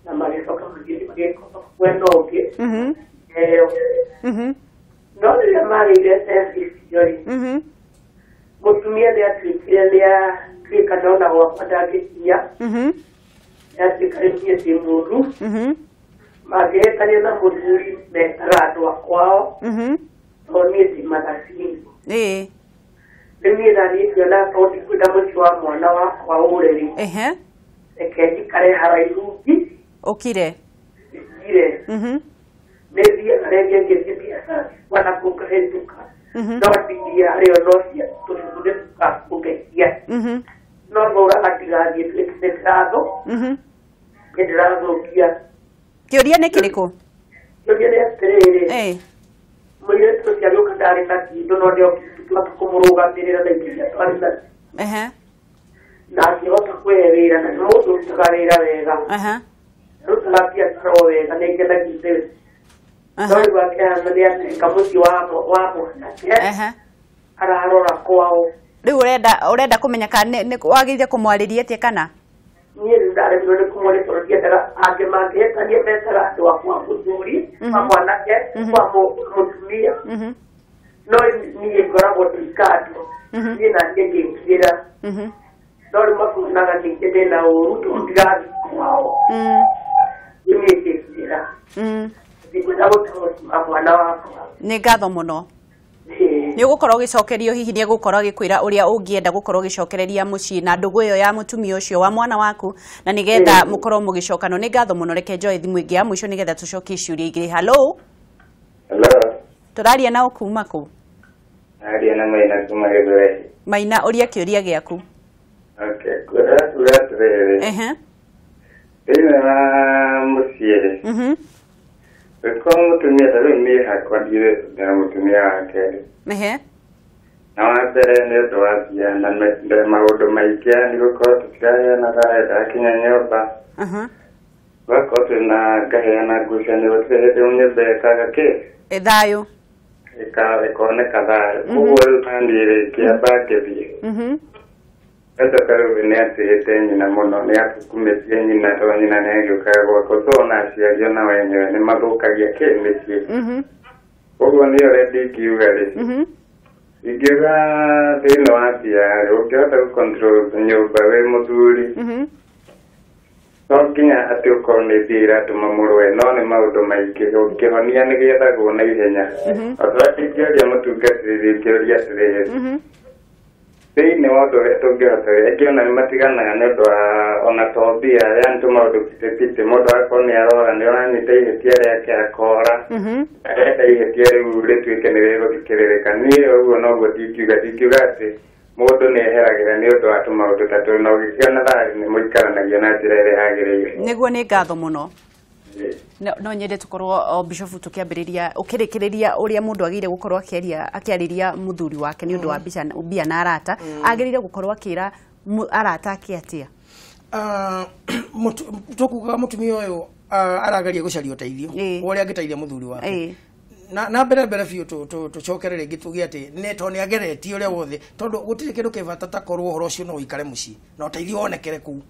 na magĩcoka magĩthiĩ magĩkoba mwena ũngĩ heo. No rĩrĩa magĩire mbeca icio rĩ, mũtumia nĩ atuĩkire nĩ atuĩka ndona gwakwa ndangĩkinya, nĩatuĩka rĩu niĩ ndĩ mũũru. Mangĩhĩtania na mũthuri metaga andũ a kwao tondũ niĩ ndĩ mathacinĩ. Rĩu niĩ naniĩ ngĩona tondũ ndikwenda mũciĩ wa mwana wakwa ũre rĩ, reke njikare haraihu ũkire ngire. Nĩ thiaga rĩngĩ ngĩthiĩ biacara ciakwa na kũu ngahĩtũka, no ndithiaga harĩo no cia tũcũkũ nĩ tũkakũngeithia. No thũraga ndigathiĩ tuĩke nĩ ndĩrathũkia. Kĩũria nĩ kĩrĩkũ? Kĩũria nĩ atĩrĩrĩ, mũirĩtu ũcio agĩũka ndarĩ na kĩndũ no nĩokire kũmũrũgamĩrĩra na indo iria twarĩ nacio. Na akĩhota kũhe wĩra na nĩ mũndũ ũrutaga wĩra wega. Arutaga biacara o wega nĩ ngenagia nĩwe. No rĩu akĩhana nĩ ateka mũciĩ wa mwanake ararora kwao. Rĩu ũrenda kũmenya kana nĩ wagĩrĩire kũmwarĩria atĩa kana? Niĩ nĩ ndaremirwo nĩ kũmwarĩria tondũ ndiendaga angĩ mangĩhĩtania metaga andũ a kwa mũthuri, kwa mwanake, kwa mũtumia. No niĩ ngoragwo ndĩ kando, niĩ naniĩ ngĩkirĩra. No rĩu makonaga ningĩ ndĩna ũru tondũ ndirathiĩ kwao. Rĩu niĩ ngĩkirĩra. Ndikwenda gũte mũciĩ wa mwana wakwa. Nĩ ngatho mũno. Nĩ ũgũkorwo ũgĩcokerio hihi nĩ egũkorwo agĩkwĩra ũrĩa ũngĩenda gũkorwo ũgĩcokereria mũciĩ na ndũgũ ĩyo ya mũtumia ũcio wa mwana waku na nĩgetha mũkorwo mũgĩcokano. Nĩ ngatho mũno. Reke njoe thimũ ĩngĩ ya mũico nĩgetha tũcokie ciũria igĩrĩ. Hello. Hello. Tũraria na kuma kũ? Aria na Maina kuma Gĩthweri. Maina, ũria kĩũria gĩaku. Okay, kũrĩa atĩrĩrĩ. Thĩinĩ wa mũciĩ rĩ, gũkorwo mũtumia ta rĩu niĩ hakwa ndiũĩ na mũtumia wake rĩ. Na wa mbere nĩ ũndũ wa mbia na maũndũ maingĩ nĩ gũkorwo tũtiraheanaga endaga kinya nyũmba. Gwakorwo twĩna ngaheana ngucanio gũtirĩ hĩndĩ nyũmba ĩkaga kĩ? Thayũ. Ĩkoneka thayũ. Koguo rĩu naniĩ rĩ ngĩamba ngĩthiĩ. Ngacoka rĩu nĩ atĩĩte nyina mũno, nĩ akumĩtie nyina tondũ nyina nĩ agĩũkaga gwakwa. So ona aciari ona wenyewe nĩ mathũkagia kĩ mĩciĩ. Koguo niĩ ũrĩa ndingiuga rĩ, ingiuga thĩna wa mbia rĩ, ũngĩhota gũ control nyũmba wĩ mũthuri, no nginya atĩ ũkorwo nĩ mbia iratũma mũrũe, no nĩ maũndũ maingĩ ũngĩhonia nĩ gĩethagwo na ihenya. O ta ũrĩa ingĩũria mũtungatĩri, ingĩũria atĩrĩrĩ, thĩinĩ wa ũndũ ũrĩa tũngĩhota rĩ, aingĩ ona nĩ matiganaga nĩ ũndũ wa ona to mbia, yani tũmaũndũ pitipiti, mũndũ agakorwo nĩ arora, nĩ ũranyita ihĩtia rĩake akora, arenda ihĩtia rĩu rĩtuĩke nĩ rĩgũthikĩrĩrĩka. Niĩ ũguo noguo ndingiuga atĩ mũndũ nĩ eheragĩra nĩ ũndũ wa tũmaũndũ ta tũu, na ũgĩkĩona thayũ nĩ mũikaranagia na njĩra ĩrĩa yagĩrĩire. Nĩguo, nĩ ngatho mũno. No nyende tukorwo o Bishop tukiambĩrĩria ũkĩrĩkĩrĩria ũrĩa mũndũ agĩrĩire gũkorwo akĩarĩria mũthuri wake nĩ ũndũ wa mbia na arata, agĩrĩire gũkorwo akĩra arata ake atĩa? Tũkugaga mũtumia ũyũ arageria gũcaria ũteithio ũrĩa angĩteithia mũthuri wake. Na mbere mbere biũ tũcokere rĩngĩ tuge atĩ nĩ tondũ nĩ ageretie ũrĩa wothe, tondũ gũtirĩ kĩndũ kĩ bata ta korwo ũhoro ũcio no ũikare mũciĩ na ũteithio wonekere kũu,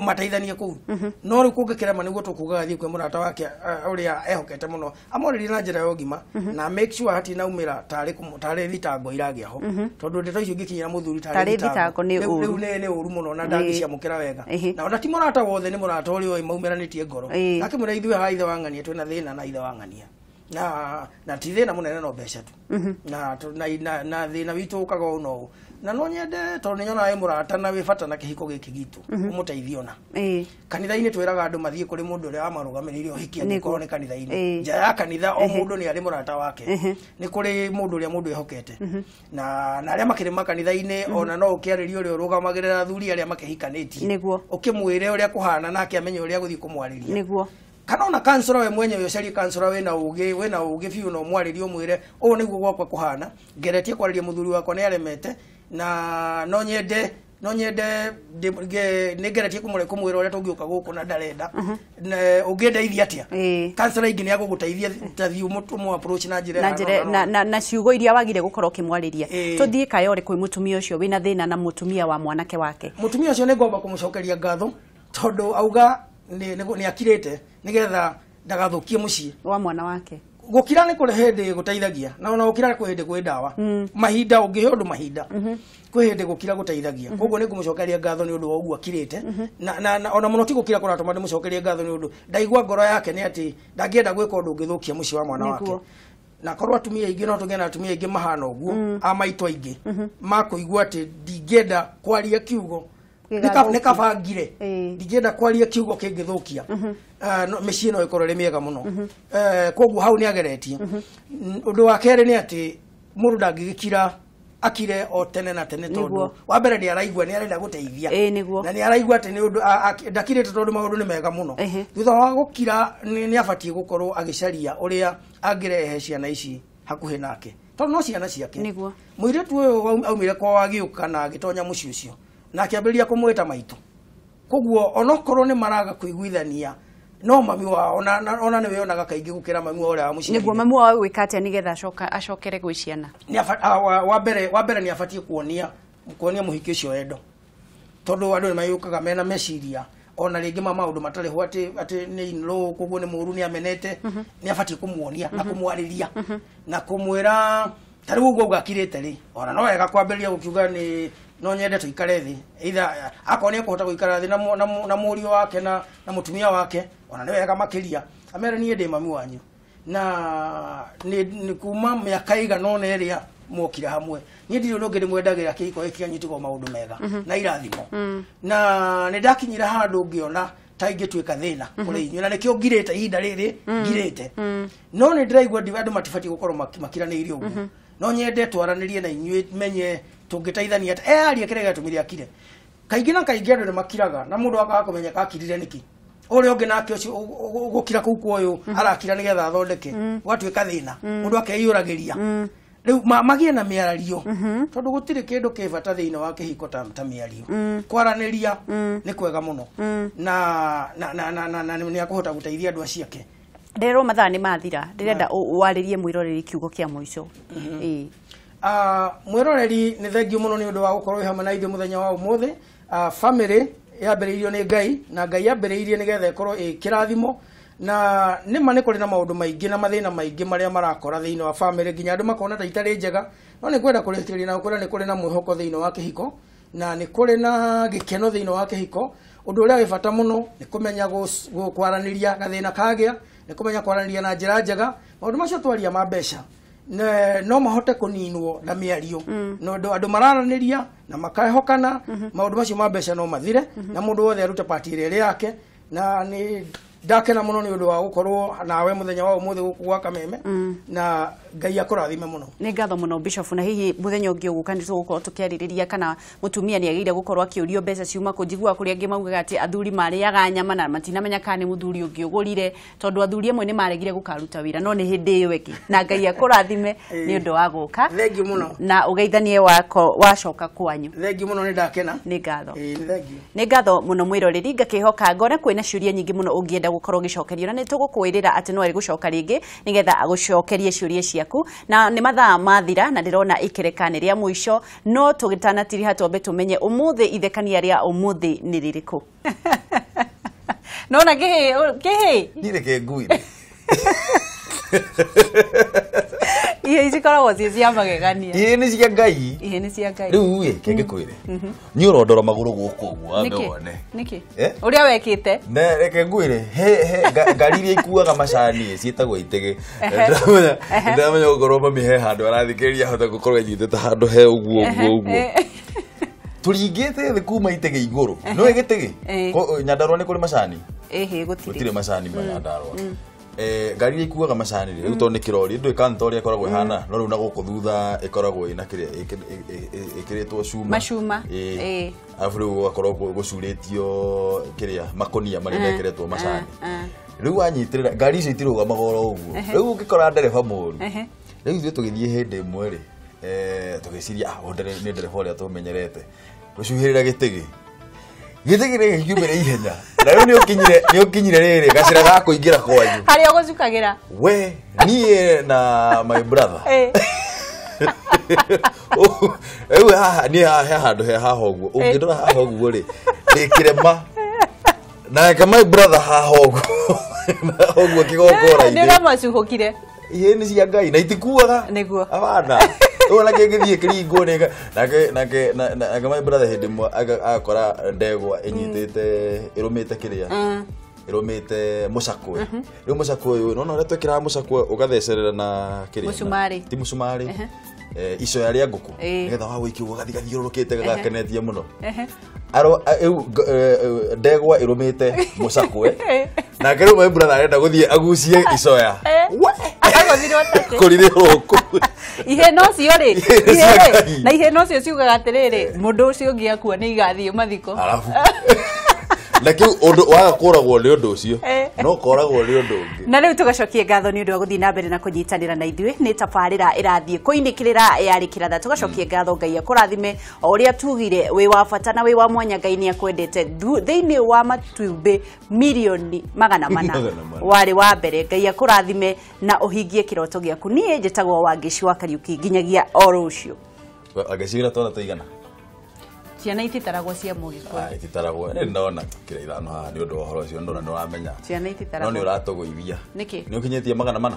mateithanie kũu. No rĩu kũngĩkĩrema nĩguo tũkugaga thiĩ kwĩ mũrata wake ũrĩa ehokete mũno, amwarĩrie na njĩra ya ũgima na make sure hatinaumĩra tarĩ thitango iragĩa ho, tondũ ndeto icio ingĩkinyĩra mũthuri tarĩ thitango rĩu nĩ ũru mũno na ndangĩciamũkĩra wega. Na ona ti mũrata wothe, nĩ mũrata ũrĩa ũĩ maumiranĩtie ngoro, akĩmwĩra ithuĩ haha ithe wa ng'ania twĩna thĩna na ithe wa ng'ania na ti thĩna mũnene no mbeca tu, na thĩna witũ ũkaga ũũ na ũũ, na no nyende tondũ nĩ nyonaga wĩ mũrata na wĩ bata na kĩhiko gĩkĩ gitũ ũmũteithie ona. Kanitha-inĩ twĩraga andũ mathiĩ kũrĩ mũndũ ũrĩa wamarũgamĩrĩire ũhiki angĩkorwo nĩ kanitha-inĩ. Nja ya kanitha o mũndũ nĩ arĩ mũrata wake, nĩ kũrĩ mũndũ ũrĩa mũndũ ehokete, na arĩa makĩrĩ makanitha-inĩ ona no ũkĩarĩrie ũrĩa ũrũgamagĩrĩra athuri arĩa makĩhikanĩtie, ũkĩmwĩre ũrĩa kũhana nake amenye ũrĩa gũthiĩ kũmwarĩria. Kana ona kansora we mwenyewe ũcarie kansora wĩna ũgĩ biũ na ũmwarĩrie ũmwĩre ũũ nĩguo gwakwa kũhana, ngeretie kwarĩria mũthuri wakwa nĩ aremete, na no nyende nĩ ngeretie kũmwĩra ũrĩa tũngĩũka gũkũ na ndarenda, ũngĩndeithia atĩa? Kansora ingĩ nĩ agũgũteithia ta thiĩ ũmũ approach na njĩra na ciugo iria wagire gũkorwo ũkĩmwarĩria. Tũthiĩ Kayore kwĩ mũtumia ũcio wĩna thĩna na mũtumia wa mwanake wake. Mũtumia ũcio nĩ ngomba kũmũcokeria ngatho tondũ auga nĩ akirĩte nĩgetha ndagathũkie mũciĩ wa mwana wake. Gũkira nĩ kũrĩ hĩndĩ gũteithagia, na ona gũkira kwĩ hĩndĩ kwĩ ndawa. Mahinda ũngĩhe ũndũ mahinda, kwĩ hĩndĩ gũkira gũteithagia. Koguo nĩ ngũmũcokeria ngatho nĩ ũndũ wa ũguo akirĩte, na ona mũno ti gũkira kũratũma ndĩmũcokerie ngatho nĩ ũndũ ndaigua ngoro yake nĩ atĩ ndangĩenda gwĩka ũndũ ũngĩthũkia mũciĩ wa mwana wake. Na korwo atumia aingĩ no tũgĩe na atumia aingĩ mahana ũguo, a maitũ aingĩ makũigua atĩ ndingĩenda kwaria kiugo nĩ kaba ngire, ndingĩenda kwaria kiugo kĩngĩthũkia mĩciĩ no ĩkorwo ĩrĩ mĩega mũno. Koguo hau nĩ ageretie. Ũndũ wa kerĩ nĩ atĩ mũndũ ndangĩgĩkira akire o tene na tene, tondũ wa mbere nĩ araigua nĩ arenda gũteithia, na nĩ araigua atĩ nĩ ũndũ ndakirĩte tondũ maũndũ nĩ mega mũno. Thutha wa gũkira nĩ abatiĩ gũkorwo agĩcaria ũrĩa angĩrehe ciana ici hakuhĩ nake, tondũ no ciana ciake. Mũirĩtu ũyũ aumire kwao agĩũka na agĩtonya mũciĩ ũcio na akĩambĩrĩria kũmwĩta maitũ. Koguo onokorwo nĩ maraga kũiguithania no mami wao ona nĩwe onaga kaingĩ gũkĩra mami wao ũrĩa wamũciarire. Nĩguo mami wao gwĩka atĩa nĩgetha acokere gwĩ ciana? Wa mbere nĩ abatiĩ kuonia mũhiki ũcio wendo, tondũ andũ nĩ mayũkaga mena meciria ona rĩngĩ ma maũndũ matarĩ ho atĩ nĩ in-law, koguo nĩ mũũru nĩ amenete. Nĩ abatiĩ kũmuonia na kũmwarĩria na kũmwĩra ta rĩu ũguo ũgakirĩte rĩ, ona no wega kwambĩrĩria gũkiuga nĩ no nyende tũikare thĩ, either akorwo nĩ ekũhota gũikara thĩ na mũriũ wake na mũtumia wake, ona nĩ wega makĩria amere niĩ ndĩ mami wanyu, na nĩ kuma mĩaka ĩigana ũna ĩrĩa mwokire hamwe, niĩ ndirĩ ũndũ ũngĩ ndĩmwendagĩra kĩhiko gĩkĩ kĩanyu tiga o maũndũ mega na irathimo. Na nĩ ndakinyire handũ ngĩona ta ingĩtuĩka thĩna kũrĩ inyuĩ, na nĩkĩo ngirĩte ihinda rĩrĩ ngirĩte. No nĩ ndĩraigua andũ matibatiĩ gũkorwo makiranĩirie ũguo. No nyende twaranĩrie na inyuĩ menye tũngĩteithania atĩa. Aria kĩrĩa gĩatũmire akire. Kaingĩ na kaingĩ andũ nĩ makiraga na mũndũ akaga kũmenyeka akirire nĩkĩ. Ũrĩa ũngĩ nake ũcio gũkira kũu kwa ũyũ arakira nĩgetha athondeke, gũgatuĩka thĩna, mũndũ akeiyũragĩria. Rĩu magĩe na mĩario tondũ gũtirĩ kĩndũ kĩ bata thĩinĩ wa kĩhiko ta mĩario. Kwaranĩria nĩ kwega mũno na nĩ akũhota gũteithia andũ acio ake. Ndĩrerwo mathaa nĩ mathira, ndĩrenda warĩrie mwĩroreri kiugo kĩa mũico. Mwĩroreri nĩ thengiũ mũno nĩ ũndũ wa gũkorwo wĩ hamwe na ithuĩ mũthenya wa ũmũthĩ. Family yambĩrĩirio nĩ Ngai na Ngai yambĩrĩirie nĩgetha ĩkorwo ĩ kĩrathimo, na nĩma nĩ kũrĩ na maũndũ maingĩ na mathĩna maingĩ marĩa marakora thĩinĩ wa family nginya andũ makona ta itarĩ njega, no nĩ kwenda kũrĩkĩrĩria na gũkwĩra nĩ kũrĩ na mwĩhoko thĩinĩ wa kĩhiko na nĩ kũrĩ na gĩkeno thĩinĩ wa kĩhiko. Ũndũ ũrĩa wĩ bata mũno nĩ kũmenya kwaranĩria gathĩna kagĩa, nĩ kũmenya kwaranĩria na njĩra njega. Maũndũ macio twaria ma mbeca no mahote kũninwo na mĩario, no andũ mararanĩria na makahokana, maũndũ macio ma mbeca no mathire na mũndũ wothe arute pati ĩrĩa ĩrĩ yake. Na nĩ ndakena mũno nĩ ũndũ wa gũkorwo nawe mũthenya wa ũmũthĩ gũkũ gwa Kameme, na Ngai akũrathime mũno. Nĩ ngatho mũno Bishop, na hihi mũthenya ũngĩ ũgũka nĩ tũgũkorwo tũkĩarĩrĩria kana mũtumia nĩ agĩrĩire gũkorwo akĩũrio mbeca ciuma kũ. Njiguaga kũrĩ angĩ maugaga atĩ athuri marĩaga nyama na matinamenya kana nĩ mũthuri ũngĩ ũgũrire, tondũ athuri amwe nĩ maregire gũkaruta wĩra, no nĩ hĩndĩ ĩyo ĩngĩ. Na Ngai akũrathime nĩ ũndũ wa gũka. Thengiũ mũno. Na ũgeithanie wako wacoka kwanyu. Thengiũ mũno, nĩ ndakena. Nĩ ngatho. Thengiũ. Nĩ ngatho mũno mwĩroreri, ngakĩhoka ngona kwĩna ciũria nyingĩ mũno ũngĩenda gũkorwo ũgĩcokerio, na nĩ tũgũkwĩrĩra atĩ no arĩgũcoka rĩngĩ nĩgetha agũcokerie ciũria ciaku. Na nĩ mathaa mathira na ndĩrona ikereka nĩ rĩa mũico, no tũgĩtanatiriha twambe tũmenye ũmũthĩ ithekania rĩa ũmũthĩ nĩ rĩrĩkũ. Nona kĩhĩ kĩhĩ niĩ reke ngui ihe cikoragwo ciĩ cia magegania. Ihe nĩ cia Ngai. Ihe nĩ cia Ngai. Rĩu ĩ kĩngĩ kwĩre niĩ ũrondora magũrũ gũkũ ũguo wambe wone nĩkĩ ũrĩa wekĩte. Ne reke ngwĩre he ngari iria ikuaga macani ciĩtagwo itege. Ndĩramenya gũkorwo mami he handũ arathikĩrĩria ahota gũkorwo anyitĩte handũ he ũguo ũguo ũguo. Tũringĩte thĩ kuma itege igũrũ. Nĩũĩ gĩtege Nyandarũa nĩ kũrĩ macani? Ĩhĩ, gũtirĩ. Gũtirĩ macani ma Nyandarũa. Ngari iria ikuaga macani rĩ, rĩu tondũ nĩ kĩrori ndũĩ kana ta ũrĩa ĩkoragwo ĩhana, no rĩu na gũkũ thutha ĩkoragwo ĩna kĩrĩa ĩkĩrĩtwo cuma. Macuma. Arabu rĩu gũgakorwo gũcurĩtio kĩrĩa makũnia marĩa mekĩrĩtwo macani. Rĩu wanyitĩrĩra ngari icio itirũgamaga oro ũguo. Rĩu ũngĩkora ndereba mũru, rĩu ithuĩ tũgĩthiĩ hĩndĩ ĩmwe rĩ, tũgĩciria nĩ ndereba ũrĩa tũmenyerete, tũcuhĩrĩra gĩtĩgĩ. Gĩtĩgĩ rĩ gĩkiumĩra ihenya. Na rĩu nĩ ũkinyire rĩrĩ gacĩra ga kũingĩra kwanyu. Harĩa ũgũcukagĩra. We niĩ na my brother. Rĩu haha niĩ haha he handũ he haha ũguo. Ũngĩndora haha ũguo rĩ, ndĩ kĩrema. Nake my brother haha ũguo. Ũguo kĩgongora-inĩ. Nĩ ũramacuhũkire. Ihe nĩ cia Ngai na itikuaga. Nĩguo. Abana. Rĩu ona kĩngĩthiĩ kĩringwo nĩ nake nake nake my brother hĩndĩ ĩmwe agakora ndegwa ĩnyitĩte ĩrũmĩte kĩrĩa ĩrũmĩte mũcakwe. Rĩu mũcakwe ũyũ nona ũrĩa twĩkĩraga mũcakwe ũgathecerera na kĩrĩa mũcumarĩ. Ti mũcumarĩ. Icoya rĩa ngũkũ nĩgetha wawĩikia ũguo gathiĩ gathiũrũrũkĩte gagakenetie mũno. Rĩu ndegwa ĩrũmĩte mũcakwe nake rĩu my brother arenda gũthiĩ agucie icoya. Kũrire gũkũ. Ihe no cio rĩ, ihe na ihe no cio ciugaga atĩrĩrĩ, mũndũ ũcio ũngĩ akua nĩ igathiĩ mathiko. Arabu na kĩu ũndũ waga kũragwo nĩ ũndũ ũcio no koragwo nĩ ũndũ ũngĩ. Na rĩu tũgacokie ngatho nĩ ũndũ wa gũthiĩ na mbere na kũnyitanĩra na ithuĩ. Nĩ tabarĩra ĩrathiĩ kũinĩkĩrĩra yarĩ kĩratha. Tũgacokie ngatho Ngai akũrathime o ũrĩa tugire wĩ wa bata na wĩ wa mwanya. Ngai nĩ akwendete thĩinĩ wa matumbĩ mirioni 400 warĩ wa mbere. Ngai akũrathime na ũhingie kĩroto gĩaku. Niĩ njĩtagwo Wangeci wa Kariuki nginyagia o rũciũ. Wangeci twana tũigana? Ciana ititaragwo cia mũgĩkũyũ. Ititaragwo. Nĩ ndona kĩrĩa ithano haha nĩ ũndũ wa ũhoro ũcio, ndona nĩ ũramenya. Ciana ititaragwo. No nĩ ũratũgũithia. Nĩkĩ? Nĩ ũkinyĩtie 400.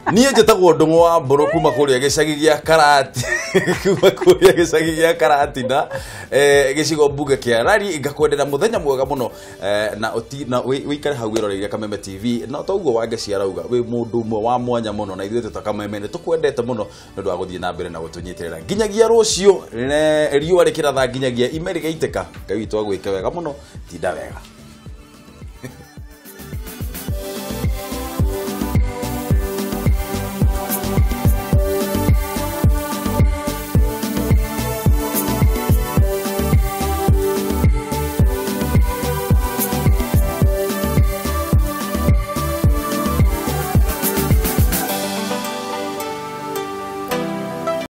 Niĩ njĩtagwo Ndung'u wa Mbũrũ kuma kũrĩa gĩcagi gĩa Karati. Kuma kũrĩa gĩcagi gĩa Karatina, gĩcigo mbunge kĩa Rari. Ngakwendera mũthenya mwega mũno, na wĩikare hau wĩroreire Kameme TV. Na to ũguo Wangeci arauga wĩ mũndũ ũmwe wa mwanya mũno, na ithuĩ twĩ Kameme nĩ tũkwendete mũno nĩ ũndũ wa gũthiĩ na mbere na gũtũnyitĩrĩra nginyagia rũciũ riũa rĩkĩratha nginyagia ime rĩgĩitĩka. Ngai witũ agwĩke wega mũno, tinda wega.